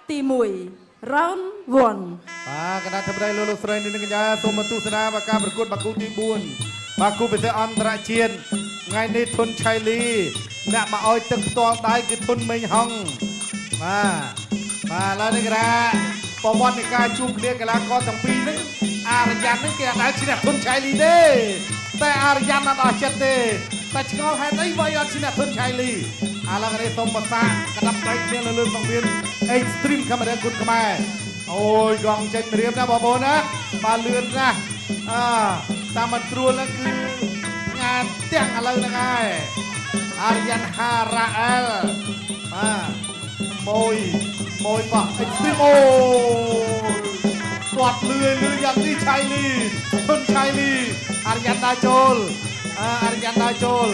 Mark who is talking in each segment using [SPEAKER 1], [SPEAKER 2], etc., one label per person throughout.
[SPEAKER 1] ទី1 round 1
[SPEAKER 2] បាទគណៈធិបតីលោកលោកស្រីនិងកញ្ញាសូមមកទស្សនាបាទការប្រកួតបាគូទី4បាគូពិសេសអន្តរជាតិថ្ងៃនេះធុនឆៃលីអ្នកមកឲ្យទឹកផ្ទាល់ដៃគឺធុនមេងហុងបាទបាទឥឡូវនេះកណាប្រវត្តិនៃការជួបគ្នាកីឡាករទាំងពីរហ្នឹងអារយ៉ាន់ហ្នឹងគេអត់ដែលឈ្នះធុនឆៃលីទេតែអារយ៉ាន់អត់អស់ចិត្តទេតែឆ្ងល់ហេតុអីវាយអត់ឈ្នះធុនឆៃលីឥឡូវនេះសូមបសាកដាប់ដៃគ្នានៅលើសង្វៀន Extreme Camera គុណខ្មែរ អូយកងចេញរៀមណាបងប្អូនណាបាទលឿនណាស់អើតាមមិនត្រួលហ្នឹងគឺផ្ងាទាំងឥឡូវហ្នឹងហើយអារយ៉ាន់ហារ៉ាអែលបាទមួយមួយបោះអិចស្ទីមអូទាត់លឿយលឿយយ៉ាងនេះឆៃលីធុនឆៃលីអារយ៉ាន់ដើរចូលអាអារយ៉ាន់ដើរចូល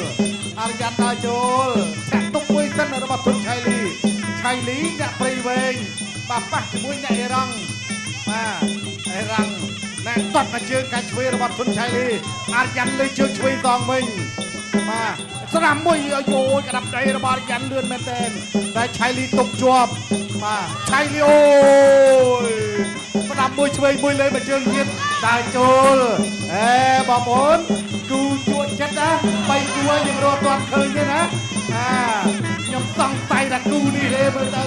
[SPEAKER 2] អារយ៉ាន់ដើរចូលធាក់ទុកមួយសិនរបស់ធុនឆៃលីឆៃលីអ្នកព្រៃវែងបាទប៉ះជាមួយអ្នកអេរ៉ង់បាទអេរ៉ង់អ្នកទាត់មកជើងកាច់ឆ្វេងរបស់ធុនឆៃលីអារយ៉ាន់លើជើងឆ្វេងសងវិញបាទស្រាំមួយអាយយក្តាប់ដៃរបស់អារយ៉ាន់លឿនមែនទែនតែឆៃលីទុកជាប់បាទឆៃលីអូយ ស្ដាប់មួយឆ្វេងមួយលេមួយជើងទៀតដើរចូលអេបងប្អូនគូជក់ចិត្តណាបីគូឲ្យយើងរត់ទាត់ឃើញទេណាអាខ្ញុំសង្ស័យថាគូនេះទេមើលទៅ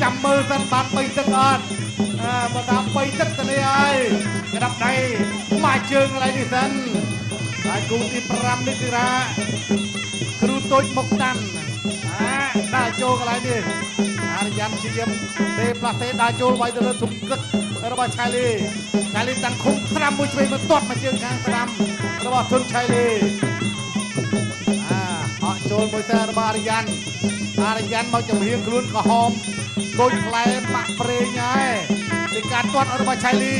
[SPEAKER 2] ចាំមើលសិនបានបីទឹកអត់អាបើតាមបីទឹកទៅនេះហើយក្តាប់ដៃមកជើងកន្លែងនេះសិនហើយគូទី5នេះគឺថាគ្រូតូចមកតាន់អាដើរចូលកន្លែងនេះអារយ៉ាន់ជាយាមទេផ្លាស់ទេដើរចូលវាយទៅលើធំគឹករបស់ឆាលីឆាលីតាំងឃុំស្រាំមួយឆ្វេងមកទាត់មកជើងខាងស្ដាំរបស់ធុនឆាលីអាអក់ចូលមួយសែរបស់អារយ៉ាន់អារយ៉ាន់មកចំហៀងខ្លួនក្រហមគូចផ្លែម៉ាក់ប្រេងហើយជាការទាត់របស់ឆាលី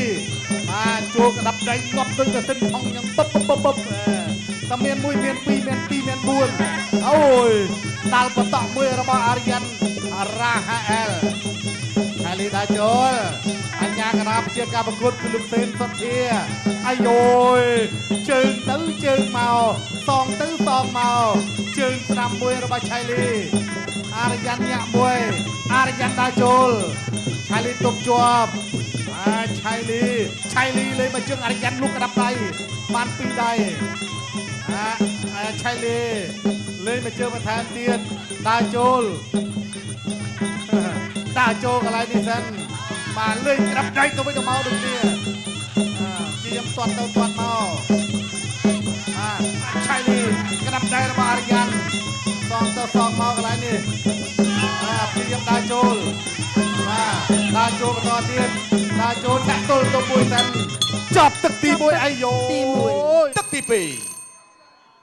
[SPEAKER 2] បាទជួក្តាប់ដៃងាប់ដូចទៅទិនផងយ៉ាងពឹបពឹបពឹបពឹបតែមាន1មាន2មាន2មាន4អូយដាល់បតក់មួយរបស់អារយ៉ាន់រ៉ាហាអែល ឆាលីដាចូលអញ្ញាកណាប្រជាការប្រកួតគឺលោកសេនសុធាអាយយជើងទៅជើងមកសងទៅសងមកជើងស្ដាំមួយរបស់ឆាលីអារយ៉ាន់ញាក់មួយអារយ៉ាន់ដាចូលឆាលីទប់ជាប់អាឆាលីឆាលីលេងមកជើងអារយ៉ាន់លុកក្តាប់ដៃបានពីរដៃអាឆាលីលេងមកជើងបន្ថែមទៀតដើរចូល តាចូលកន្លែងនេះសិនបាទលេងក្តាប់ដៃទៅវិញទៅមកដូចគ្នាអាជាយមទាត់ទៅទាត់មកអាឆៃលីក្តាប់ដៃរបស់អារយ៉ាន់សងទៅសងមកកន្លែងនេះអាព្យាយាមដើរចូលបាទដើរចូលបន្តទៀតដើរចូលធាក់ទល់ទៅមួយសិនចប់ទឹកទី1អាយយោ
[SPEAKER 1] ទី
[SPEAKER 3] ទឹកទី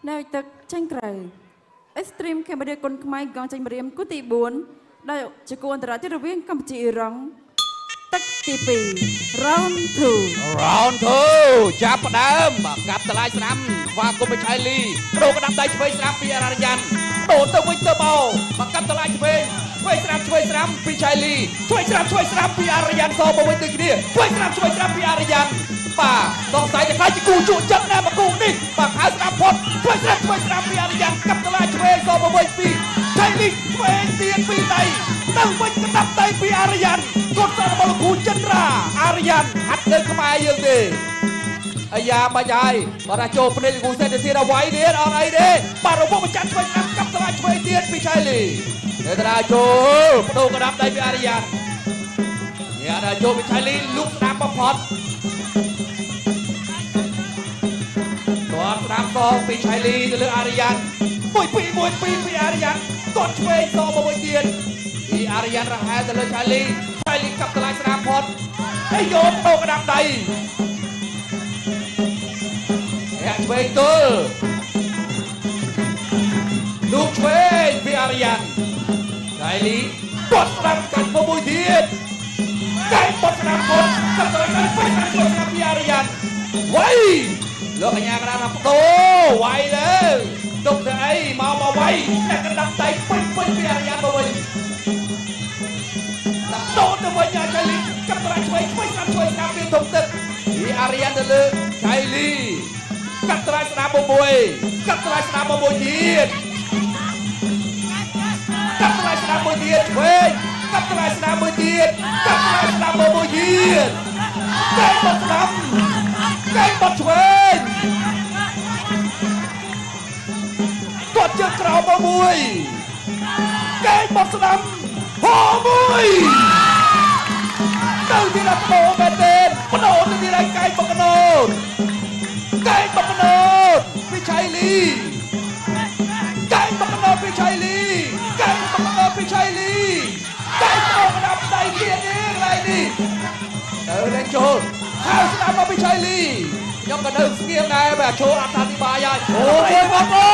[SPEAKER 1] នៅទឹកចេញក្រៅ Extreme Cambodia គុនខ្មែរកងចេញម្រាមគូទី4ដែលជាគូអន្តរជាតិរវាងកម្ពុជាអ៊ីរ៉ង់ទឹកទី2 round 2
[SPEAKER 3] 2 round 2ចាប់ផ្ដើមបាទកាប់តម្លៃស្ដាំស្វាគមន៍ពីឆៃលីដូរក្តាប់ដៃឆ្វេងស្ដាំពីអារ៉ាយ៉ាន់ដូរទៅវិញទៅមកបាទកាប់តម្លៃឆ្វេងឆ្វេងស្ដាំឆ្វេងស្ដាំពីឆៃលីឆ្វេងស្ដាំឆ្វេងស្ដាំពីអារ៉ាយ៉ាន់សមកវិញដូចគ្នាឆ្វេងស្ដាំឆ្វេងស្ដាំពីអារ៉ាយ៉ាន់បាទសង្ស័យតែខ្លាចជាគូជក់ចិត្តណាមកគូនេះបាទខៅស្ដាំផុតឆ្វេងស្ដាំឆ្វេងស្ដាំពីអារ៉ាយ៉ាន់កាប់តម្លៃឆ្វេងសមកវិញពីឆៃលីឆ្វេងទៀតពីដៃទៅវិញក្តាប់ដៃពីអារ៉ាយ៉ាន់កត់សាររបស់លោកគ្រូចិនរាអារ៉ាយ៉ាន់ហាត់នៅក្បែរយើងទេ អាយ៉ាបាច់ហើយបើថាចូលភ្នែកលោកគ្រូសេនទៅទៀតអ្វីទៀតអត់អីទេបាទរង្វង់ប្រចាំឆ្វេងស្ដាំកាប់ត្រាឆ្វេងទៀតពីឆៃលីនេត្រាចូលបដូរក្តាប់ដៃពីអារយ៉ាន់ញ៉ាដល់ចូលពីឆៃលីលុកស្ដាំបំផុតទាត់ស្ដាំសងពីឆៃលីទៅលើអារយ៉ាន់1 2 1 2ពីអារយ៉ាន់ទាត់ឆ្វេងសងមកមួយទៀតពីអារយ៉ាន់រហែលទៅលើឆៃលីឆៃលីកាប់ត្រាស្ដាំផុតហើយយកបដូរក្តាប់ដៃ អ្នកឆ្វេងទល់លោកឆ្វេងពីអារយ៉ាន់ដៃលីទាត់ស្ដាំកាច់មកមួយទៀតកែបត់ស្ដាំផុតកាត់ទៅកាន់ពេញស្ដាំឆ្វេងស្ដាំពីអារយ៉ាន់វៃលោកកញ្ញាកណ្ដាលថាបដូរវៃលើទុកទៅអីមកមកវៃអ្នកកណ្ដាប់ដៃពេញពេញពីអារយ៉ាន់មកវិញដាក់ដូនទៅវិញអាឆៃលីកាត់ត្រៃឆ្វេងឆ្វេងស្ដាំឆ្វេងស្ដាំពីធំទឹកពីអារយ៉ាន់ទៅលើឆៃលី កាត់ត្រាយស្ដាំមួយកាត់ត្រាយស្ដាំមួយទៀតកាត់ត្រាយស្ដាំមួយទៀតឆ្វេងកាត់ត្រាយស្ដាំមួយទៀត បត់ស្ដាំកែងបត់ឆ្វេងទាត់ជើងក្រោមមកមួយកែងបត់ស្ដាំហោមួយទៅទីដល់បដូរមែនទេបដូរទៅទីដល់កែងបកណូតកែងបកណូតវិឆៃលីកែងបកណូតវិឆៃលីកែងបកណូតវិឆៃលីកែងបកណូតដៃទៀតនេះកន្លែងនេះ ទៅលេងចូលហៅស្ដាប់មកពីឆៃលីខ្ញុំក៏នៅស្ងៀមដែរបាទចូលអត្ថាធិប្បាយហើយ
[SPEAKER 4] អូមួយបងប្អូ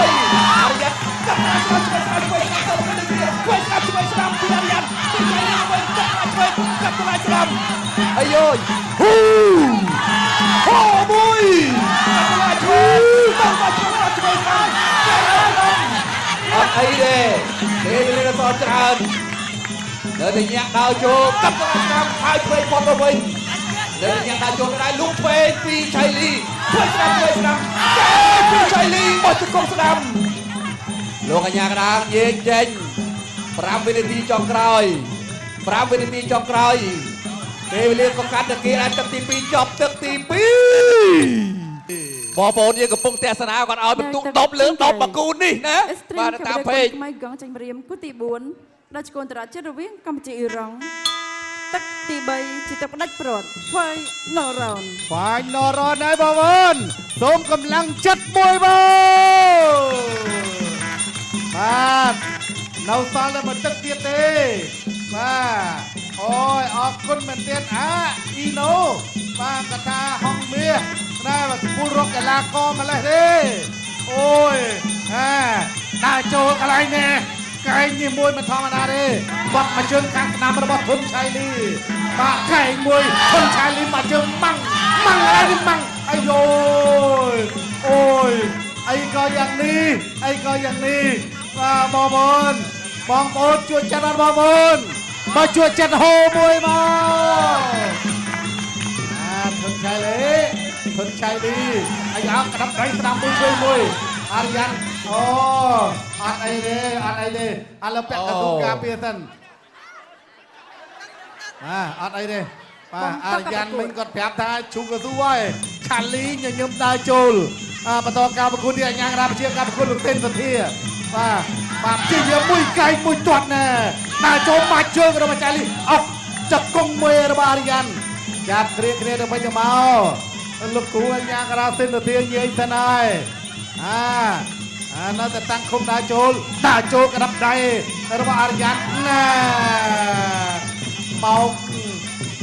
[SPEAKER 4] ន
[SPEAKER 3] អរិយកាត់ស្ដាប់ឆ្វេងស្ដាប់ឆ្វេងស្ដាប់ទៅទៅឆ្វេងស្ដាប់ឆ្វេងស្ដាប់ពីអរិយពីឆៃលីវិញកាត់ឆ្វេងកាត់ទៅស្ដាប់អាយយហ៊ូហូមួយកាត់ទៅឆ្វេងទៅមកឆ្វេងឆ្វេងស្ដាប់អត់អីទេទេវេលាសល់ច្រើននៅតែញាក់ដើរចូលកាត់ទៅស្ដាប់ហើយឆ្វេងផុតទៅវិញ នៅញ៉ាំដើរចូលទៅដែរលូកឆ្វេងពីឆៃលីឆ្វេងស្ដាំឆ្វេងស្ដាំកែពីឆៃលីបោះជង្គង់ស្ដាំលោកអញ្ញាកដាងញែកចេញ5វិនាទីចុងក្រោយ5វិនាទីចុងក្រោយពេលវេលាក៏កាត់ទៅគេដែរទឹកទី2ចប់ទឹកទី2បងប្អូនយើងកំពុងទស្សនាគាត់ឲ្យបន្ទុក10លើ10បកូននេះណា
[SPEAKER 1] អេស្ទ្រីម
[SPEAKER 3] បាទ
[SPEAKER 1] កាមេរ៉ា
[SPEAKER 3] តាមពេក
[SPEAKER 1] គុនខ្មែរកងចាញ់ម្រាមគូទី4ដល់ជង្គង់អន្តរជាតិរវាងកម្ពុជាអ៊ីរ៉ង់ទឹកទី3ជាទឹកផ្ដាច់ព្រាត់ Final round
[SPEAKER 2] Final round ហើយបងប្អូនសូមកម្លាំងចិត្តមួយបងបាទនៅសល់តែមួយទឹកទៀតទេបាទអូយអរគុណមែនទែនអាអ៊ីណូបាទកថាហងមាសណាបាទពូលរកកីឡាករម្លេះទេអូយអាដើរចូលកន្លែងនេះកែងនេះមួយមិនធម្មតាទេបាត់មកជើងខាងស្ដាំរបស់ធុនឆៃលីបាទកែងមួយធុនឆៃលីមកជើងម៉ាំងម៉ាំងอะไรនេះម៉ាំងអាយយអូយអីក៏យ៉ាងនេះអីក៏យ៉ាងនេះបាទបងប្អូនបងប្អូនជួយចិត្តអត់បងប្អូនបើជួយចិត្តហូមួយមក អាធុនឆៃលីធុនឆៃលីអាយ៉ាក្តាប់ដៃស្ដាំមួយជួយមួយអារយ៉ាន់អូអត់អីទេអត់អីទេឥឡូវពាក់កន្ទូការពារសិនអាអត់អីទេបាទអារយ៉ាន់មិញគាត់ប្រាប់ថាឈូកស៊ូហើយឆាលីញញឹមដើរចូលអាបន្តការប្រកួតនេះអាញារាជាការប្រកួតលោកទេនសធាបាទបាទជាមួយកែងមួយទាត់ណែដើរចូលបាច់ជើងរបស់ឆាលីអុកចកុងមួយរបស់អារយ៉ាន់ ចាប់គ្រាគ្នាទៅវិញទៅមកលោកគ្រូអញ្ញាការ៉ាសិនទៅទាញែកសិនហើយអាអានៅតែតាំងឃុំដើរចូលដើរចូលក្តាប់ដៃរបស់អារយ៉ាន់ណាបោក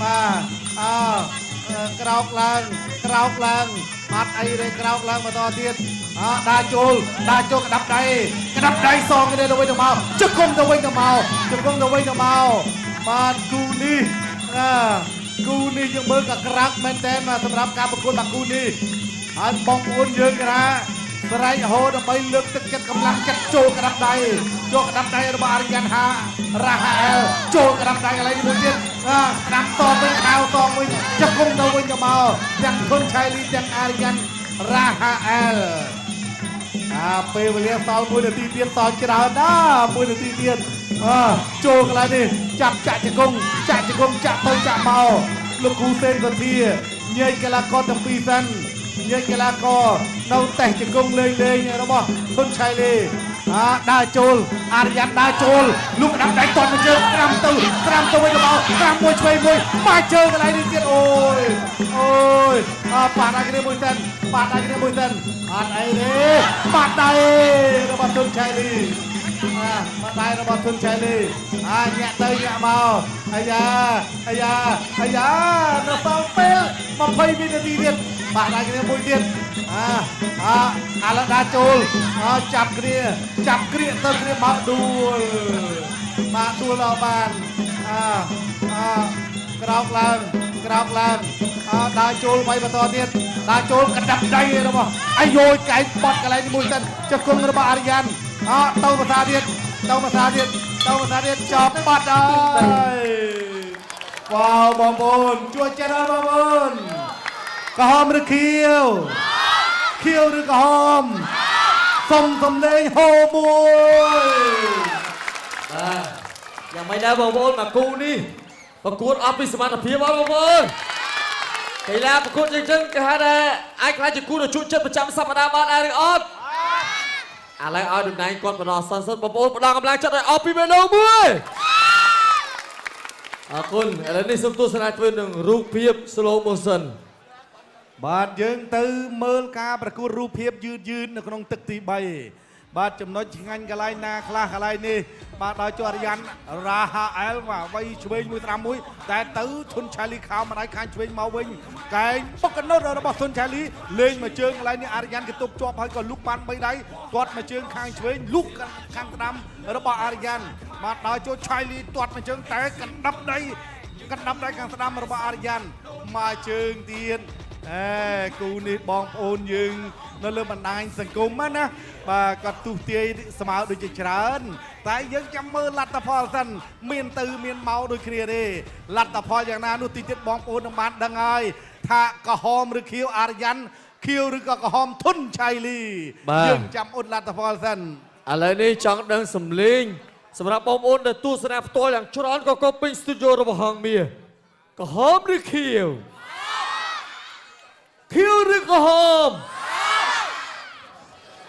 [SPEAKER 2] បាទអើក្រោកឡើងក្រោកឡើងអត់អីទេក្រោកឡើងបន្តទៀតអើដើរចូលដើរចូលក្តាប់ដៃក្តាប់ដៃសងគ្នាទៅវិញទៅមកជង្គង់ទៅវិញទៅមកជង្គង់ទៅវិញទៅមកបាទគូនេះអា គូនេះយើងមើលក៏ក្រាក់មែនតើមកសម្រាប់ការប្រកួតបាគូនេះហើយបងប្អូនយើងគេថាស្រែកហូរដើម្បីលើកទឹកចិត្តកម្លាំងចិត្តចូលក្តាប់ដៃចូលក្តាប់ដៃរបស់អារិយ៉ានហារ៉ាហាអែលចូលក្តាប់ដៃកន្លែងនេះមួយទៀតអាក្តាប់តវិញខៅតវិញចង្គង់ទៅវិញទៅមកទាំងធុនឆៃលីទាំងអារិយ៉ានរ៉ាហាអែលអាពេលវេលាសល់1នាទីទៀតសល់ច្រើនណាស់1នាទីទៀតអើចូលកន្លែងនេះចាប់ចាក់ជង្គង់ចាក់ជង្គង់ចាក់ទៅចាក់មកលោកគ្រូសេនសធាញែកកីឡាករទាំងពីរសិនញែកកីឡាករនៅតេះជង្គង់លេងលេងរបស់ធុនឆៃលីអាដើរចូលអារយ៉ាន់ដើរចូលលោកដាំដៃតន់មកជើងត្រាំទៅត្រាំទៅវិញទៅមកត្រាំមួយឆ្វេងមួយមកជើងកន្លែងនេះទៀតអូយអូយអើប៉ាដៃគ្នាមួយសិនប៉ាដៃគ្នាមួយសិនអត់អីទេប៉ាដៃរបស់ធុនឆៃលី អាបាដៃរបស់ធុនឆៃលីអាញាក់ទៅញាក់មកអាយ៉ាអាយ៉ាអាយ៉ានៅសល់ពេល20វិនាទីទៀតបាក់ដៃគ្នាមួយទៀតអាអាអាឡដាចូលអើចាប់គ្នាចាប់គ្រាកទៅគ្រាមកដួលបាទដួលដល់បានអាអាក្រោកឡើងក្រោកឡើងអើដើរចូលໄວបន្តទៀតដើរចូលកណ្ដាប់ដៃរបស់អាយយកែងបត់កន្លែងនេះមួយសិនជង្គង់របស់អារយ៉ាន់អើទៅភាសាទៀតទៅភាសាទៀតទៅភាសាទៀតចប់បាត់ហើយវ៉ាវបងប្អូនជួយចិត្តដល់បងប្អូនក្រហមឬខៀវខៀវឬក្រហមសុំសំលេងហូមួយ
[SPEAKER 4] បាទយ៉ាងម៉េចដែរបងប្អូនមកគូនេះប្រកួតអត់ពីសមត្ថភាពអត់បងប្អូន កីឡាប្រកួតយ៉ាងចឹងគេហៅថាអាចក្លាយជាគូដ៏ជក់ចិត្តប្រចាំសប្តាហ៍បានដែរឬអត់ឥឡូវឲ្យតំណែងគាត់បណ្ដោះអាសន្នសិនបងប្អូនផ្ដល់កម្លាំងចិត្តឲ្យអស់ពីមេដងមួយអរគុណឥឡូវនេះសូមទស្សនាធ្វើនឹងរូបភាព slow motion។
[SPEAKER 2] បាទយើងទៅមើលការប្រកួតរូបភាពយឺតយឺតនៅក្នុងទឹកទី3បាទចំណុចឆ្ងាញ់កន្លែងណាខ្លះកន្លែងនេះបាទដោយចរិយានរ៉ាហាអែលបាទវៃឆ្វេងមួយត្រាំមួយតែទៅធុនឆាលីខោម្ដាយខាងឆ្វេងមកវិញកែងបុកកណុតរបស់ធុនឆាលីលេងមកជើងកន្លែងនេះអារយ៉ានគេទប់ជាប់ហើយក៏លុកបាន3ដៃទាត់មកជើងខាងឆ្វេងលុកខាងស្ដាំរបស់អារយ៉ានបាទដល់ចូលឆាលីទាត់មកជើងតែកណ្ដាប់ដៃកណ្ដាប់ដៃខាងស្ដាំរបស់អារយ៉ានមកជើងទៀត អេគូនេះបងប្អូនយើង នៅលើបណ្ដាញសង្គមហ្នឹងណាបាទគាត់ទុះទាយស្មើដូចជាច្រើន តែយើងចាំមើលលទ្ធផលសិនមានទៅមានមកដូចគ្នាទេលទ្ធផលយ៉ាងណានោះតិចទៀតបងប្អូននឹងបានដឹងហើយថាក្រហមឬខៀវអារយ៉ាន់ខៀវឬក៏ក្រហមធុនឆៃលី
[SPEAKER 4] បាទ
[SPEAKER 2] យើងចាំអ៊ុតលទ្ធផលសិន
[SPEAKER 4] ឥឡូវនេះចង់ដឹងសំលេងសម្រាប់បងប្អូនដែលទស្សនាផ្ទាល់យ៉ាងច្រើនក៏ក៏ពេញស្ទូឌីយោរបស់ហងមាសក្រហមឬខៀវខៀវឬក្រហម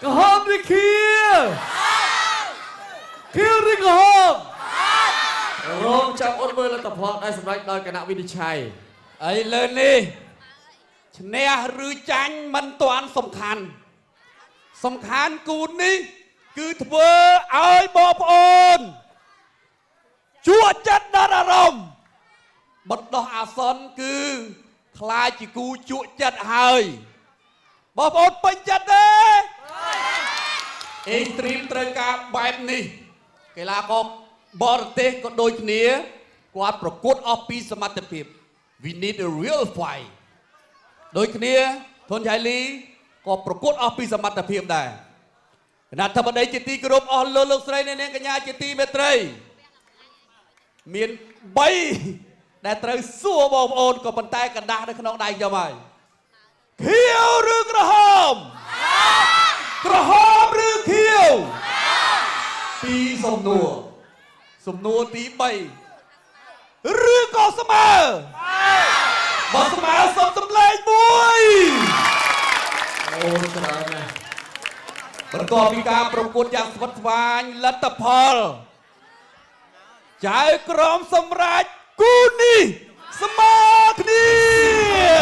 [SPEAKER 4] ក្រហមឬខៀវខៀវឬក្រហមរងចាំអត់មើលលទ្ធផលដែលសម្រេចដោយគណៈវិនិច្ឆ័យ
[SPEAKER 3] ឥឡូវនេះឈ្នះឬចាញ់មិនទាន់សំខាន់សំខាន់គូនេះ គឺធ្វើឲ្យបងប្អូនជក់ចិត្តដល់អារម្មណ៍បណ្ដោះអាសន្នគឺខ្លាយជាគូជក់ចិត្តហើយបងប្អូនពេញចិត្តទេអេទ្រីមត្រូវការបែបនេះកីឡាករបរទេសក៏ដូចគ្នាគាត់ប្រកួតអស់ពីសមត្ថភាព We need a real fight ដូចគ្នាធនឆៃលីក៏ប្រកួតអស់ពីសមត្ថភាពដែរគណៈធិបតីជាទីគោរពអស់លោកលោកស្រីអ្នកនាងកញ្ញាជាទីមេត្រី មាន3ដែលត្រូវសួរបងប្អូនក៏ប៉ុន្តែកណ្ដាស់នៅក្នុងដៃខ្ញុំហើយខៀវឬក្រហមក្រហមឬខៀវពីរសំណួរសំណួរទី3ឬក៏ស្មើបើស្មើសូមសម្លេងមួយ
[SPEAKER 4] អូច្រើនណាស់
[SPEAKER 3] បន្ទាប់ពីការប្រកួតយ៉ាងស្វិតស្វាញលទ្ធផលចៅក្រមសម្រាប់គូនេះស្មើគ្នា។